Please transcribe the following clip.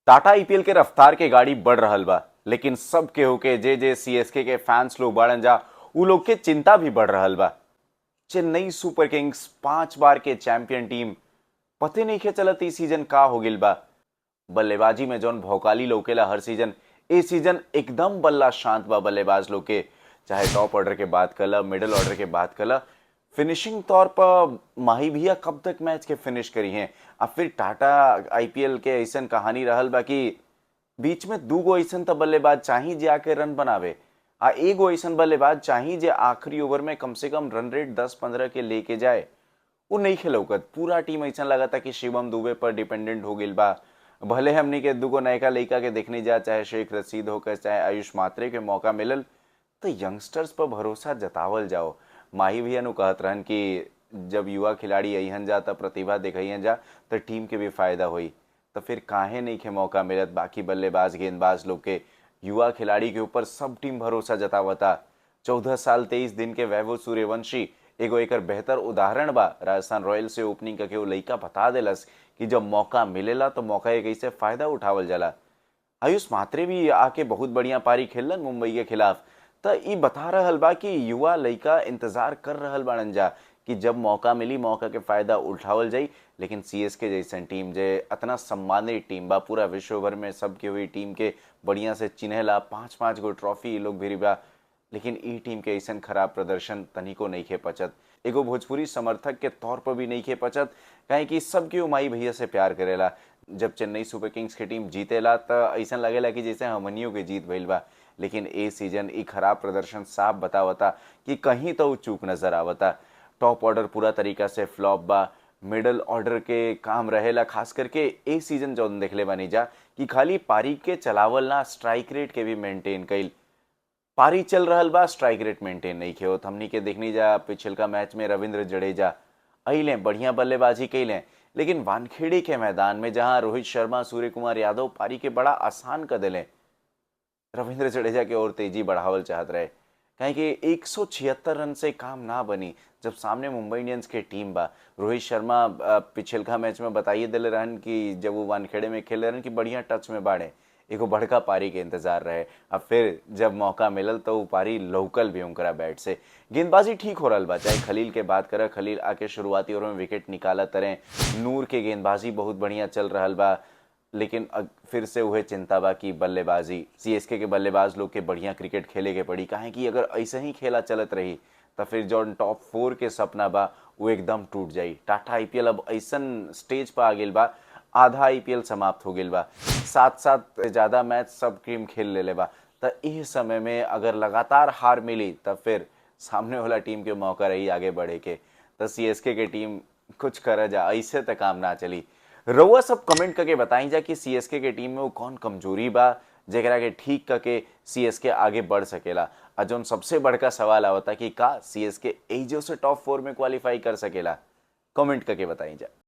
Tata IPL के रफ्तार के गाड़ी बढ़ रहल बा, लेकिन सब केहू के जे जे सीएसके के फैंस लोग बाड़न जा, उ लोग के चिंता भी बढ़ रहल बा। चेन्नई सुपर किंग्स 5 बार के चैंपियन टीम, पते नहीं के चलत ई सीजन का हो गिल बा। बल्लेबाजी में जौन भौकाली लौकेला हर सीजन, ए सीजन एकदम बल्ला शांत बा बल्लेबाज लोग के। चाहे टॉप ऑर्डर के बात कला, मिडिल ऑर्डर के बात कला, फिनिशिंग तौर पर माही भैया कब तक मैच के फिनिश करी हैं। अब फिर टाटा आईपीएल के ऐसन कहानी रहल बा कि बीच में 2 गो ऐसन त बल्लेबाज चाही जे आके रन बनावे, आ एगो ऐसन बल्लेबाज चाही जे आखिरी ओवर में कम से कम रन रेट 10-15 के लेके जाए, वो नहीं खेलौकत। पूरा टीम ऐसा लगा कि शिवम दुबे पर डिपेंडेंट हो गई बा। भले हमनी के 2 गो नयका लड़का के देखने जा, चाहे शेख रशीद होकर चाहे आयुष मात्रे के मौका मिलल, तो यंगस्टर्स पर भरोसा जतावल जाओ। माही भैया नु कहत रहन कि जब युवा खिलाड़ी अहन जा त प्रतिभा देखइहन जा तो टीम के भी फायदा होई, तो फिर काहे नहीं के मौका मिलत बाकी बल्लेबाज गेंदबाज लोग के? युवा खिलाड़ी के ऊपर सब टीम भरोसा जतावता। 14 साल 23 दिन के वैभव सूर्यवंशी एगो एकर बेहतर उदाहरण बा। राजस्थान रॉयल्स से ओपनिंग करके वो लइका बता देलस कि जब मौका मिलेला तो मौका के कैसे फायदा उठावल जाला। आयुष मात्रे भी आके बहुत बढ़िया पारी खेलन मुंबई के खिलाफ, त ई बता रहल बा कि युवा लइका इंतजार कर रहल बाड़न जा कि जब मौका मिली मौका के फायदा उठावल जाई। लेकिन सीएसके जैसन टीम जे इतना सम्मानित टीम बा, पूरा विश्व भर में सबके हुई टीम के बढ़िया से चिन्हेला, 5-5 गो ट्रॉफी लोग भी बा, लेकिन ई टीम के ऐसन खराब प्रदर्शन तनिको नहीं खे पचत। एगो भोजपुरी समर्थक के तौर पर भी नहीं खे पचत, काहे कि सब केहू माही भैया से प्यार करेला। जब चेन्नई सुपर किंग्स की टीम जीतेला तो ऐसा लगेला कि जैसे हमनियों के जीत भइल बा, लेकिन ए सीजन ई खराब प्रदर्शन साफ बतावता कि कहीं तो चूक नजर आवता। टॉप ऑर्डर पूरा तरीका से फ्लॉप बा, मिडल ऑर्डर के काम रहेला, खास करके ए सीजन जौन देखले बानी जा कि खाली पारी के चलावल ना, स्ट्राइक रेट के भी मेंटेन कईल। पारी चल रहल बा, स्ट्राइक रेट मेंटेन नहीं खे होत। हमनी के देखनी जा पिछलका मैच में रविंद्र जडेजा अइले, बढ़िया बल्लेबाजी कैले, लेकिन वानखेड़े के मैदान में जहां रोहित शर्मा, सूर्य कुमार यादव पारी के बड़ा आसान कर दिले, रविंद्र जडेजा के और तेजी बढ़ावल चाहत रहे, काहे कि 176 रन से काम ना बनी जब सामने मुंबई इंडियंस के टीम बा। रोहित शर्मा पिछलका मैच में बताइए दिले रहन कि जब वो वानखेड़े में खेले रहन कि बढ़िया टच में बाड़े, एगो बड़का पारी के इंतजार रहे। अब फिर जब मौका मिलल तो वो पारी लोकल भी उनकरा बैट से। गेंदबाजी ठीक हो रहा बा, चाहे खलील के बात करे, खलील आके शुरुआती ओवर में विकेट निकाला तरे, नूर के गेंदबाजी बहुत बढ़िया चल रहा बा, लेकिन फिर से वह चिंता बा कि बल्लेबाजी, सीएसके के बल्लेबाज लोग के बढ़िया क्रिकेट खेले के पड़ी, काहे कि अगर ऐसे ही खेला चलत रही तो फिर जौन टॉप 4 के सपना बा वो एकदम टूट जाई। टाटा आईपीएल अब ऐसन स्टेज पर आ गेल बा, आधा आईपीएल समाप्त हो गेल बा, 7-7 ज़्यादा मैच सब टीम खेल लेले बा, तो इस समय में अगर लगातार हार मिली तब फिर सामने वाला टीम के मौका रही आगे बढ़े के। तो सीएसके के टीम कुछ कर जा, ऐसे तो काम ना चली। रउआ सब कमेंट करके बताई जा कि सीएसके के टीम में वो कौन कमजोरी बा जेकरा के ठीक करके सीएसके आगे बढ़ सकेला। और जौन सबसे बड़का सवाल आवता कि का सीएसके एजो से टॉप 4 में क्वालिफाई कर सकेला, कमेंट करके बताई जा।